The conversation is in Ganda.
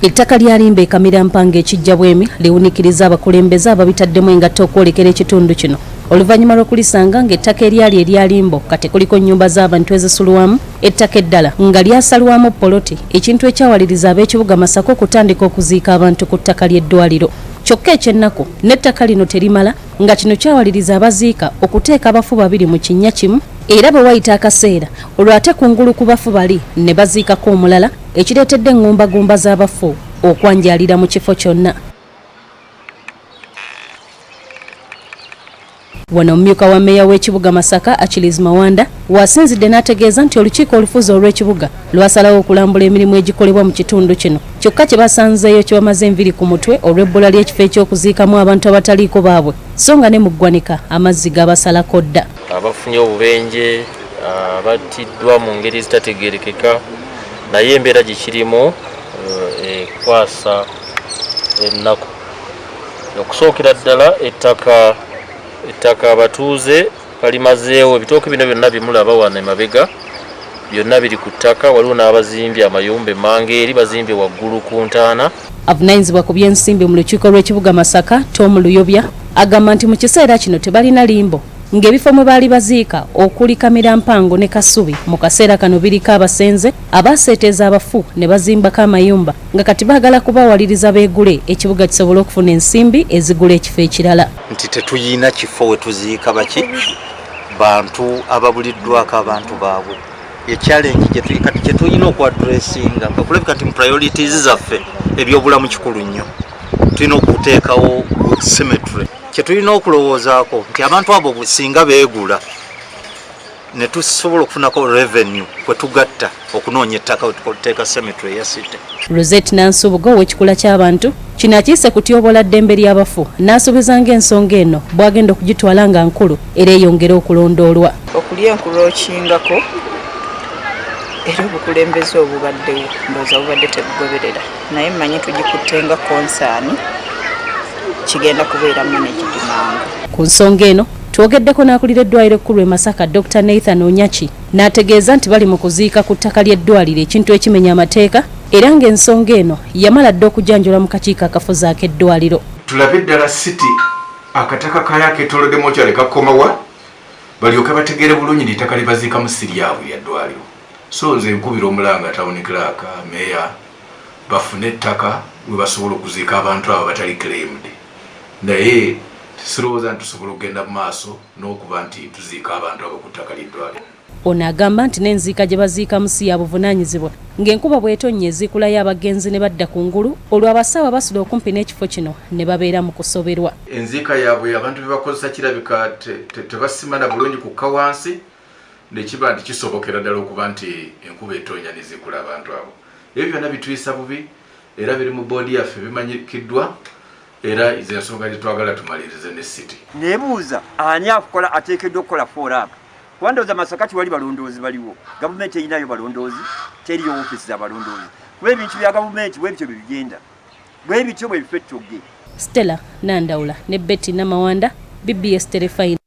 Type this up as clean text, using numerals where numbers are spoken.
Ettaka lya Limba e Kamirampanga e Kijjabwemi liwunikiriza abakulembeze ababitaddemu engatto okwolekera ekitundu kino oluvannyuma lw'okulisanga ng'ettaka eryali erya limbo kati kuliko nnyumba z'abantu ezisulwamu, ettaka eddala nga lyasalwamu poloti ekintu ekyawaliriza ab'ekibuga Masaka okutandika okuziika abantu ku ttaka ly'eddwaliro. Kyokka eky'ennaku n'ettaka lino terimala nga kino kyawaliriza abaziika okuteeka abafu babiri mu kinnya kimu era bwe wayita akaseera olwo ate kungulu ku bafu bali ne baziikako omulala ekireetedde eŋŋumbagumba z'abafu okwanjaalira mu kifo kyonna. Wano omumyuka wa mmeeya w'ekibuga Masaka, Achilles Mawanda w'asinzidde n'ategeeza nti olukiiko olufuzi olw'ekibuga lwasalawo okulambula emirimu egikolebwa mu kitundu kino kyokka kye basanzeeyo kibamaze enviri ku mutwe olw'ebbula ly'ekifo eky'okuziikamu abantu abataliiko baabwe so nga ne mu ggwanika amazzi gabasalako dda. Abafunye obubenje, abattiddwa mu ngeri ezitategeerekeka, naye embeera gye kirimu ekwasa ennaku. Okusookera ddala ettaka ettaka abatuuze balimazeewo, ebitooke bino byonna bimulaba wano emabega byonna biri ku ttaka, waliwo n'abazimbye amayumba emmanga eri bazimbye waggulu ku ntaana. Avunaanyizibwa ku by'ensimbi mu lukiiko lw'ekibuga Masaka, Tom Luyobya agamba nti mu kiseera kino tebalina limbo ng'ebifo mwe baali baziika okuli Kamirampango ne Kasubi mu kaseera kano biriko abasenze abaaseeteeza abafu ne bazimbako amayumba nga kati baagala kubawaliriza beegule ekibuga kisobole okufuna ensimbi ezigula ekifo ekirala. Nti tetuyina kifo we tuziika baki bantu ababuliddwako abantu baabwe, ye challenge kati kyetulina okuaddressinga okulabika nti mu priorities zaffe ebyobulamu kikulu nnyo. Tulina okuteekawo cemetery. Kyetulina okulowoozaako nti abantu abo singa beegula ne tusobola okufunako revenue kwe tugatta okunoonya ettaka we tuteeka cemetery eya city. Rosette Nansubuga ow'ekikula ky'abantu kino akiyise kutyoboola ddembe ly'abafu n'asuubiza ng'ensonga eno bw'agenda okugitwala nga nkulu era eyongere okulondoolwa. Okulya enkulokingako era obukulembeze obubaddewo ndowooza bubadde tebugoberera, naye mmanyi tugikutte nga concern, kigenda kubeera managed mangu. Ku nsonga eno twogeddeko n'akulira eddwaliro ekkulu e Masaka, Dr Nathan Onyaki n'ategeeza nti bali mu kuziika ku ttaka ly'eddwaliro ekintu ekimenya amateeka era ng'ensonga eno yamala dda okujanjulwa mu kakiiko akafuzi ak'eddwaliro. Tulabe ddala city akataka kayo akeetoolodde mokyale kakomawa balyoke bategeere bulungi nti ettaka lye baziikamu si lyabwe lya ddwaliro. So nze nkubira omulanga town clerk, meya bafune ettaka we basobola okuziika abantu abo abatali claimed, naye sirowooza nti tusobola okugenda mu maaso n'okuba nti tuziika abantu abo ku ttaka ly'eddwaliro. Ono agamba nti n'enziika gye baziikamu si ya buvunaanyizibwa ng'enkuba bw'etonnya eziikulayo abagenzi ne badda ku ngulu olwo abasawo abasula okumpi n'ekifo kino ne babeera mu kusoberwa. Enziika yaabwe abantu be bakozesa kirabika tebasimana bulungi kukka wansi ne kiba nti kisobokera ddala okuba nti enkuba etonya neziikula abantu abo. Ebyo byonna bituyisa bubi era biri mu boodi yaffe bimanyikiddwa era ze ensonga gye twagala tumalirize ne city. Nebuuza ani akukola ateekeddwa okukola follow up, kuba ndowooza Masaka tiwali balondoozi baliwo, gavumenti erinayo balondoozi, teriyo ofiisi za balondoozi, kuba ebintu bya gavumenti bwe bityo bwe bigenda, bwe bityo bwe bifa ettogge. Stella Nandawula ne Betty Namawanda, BBS Terefayina.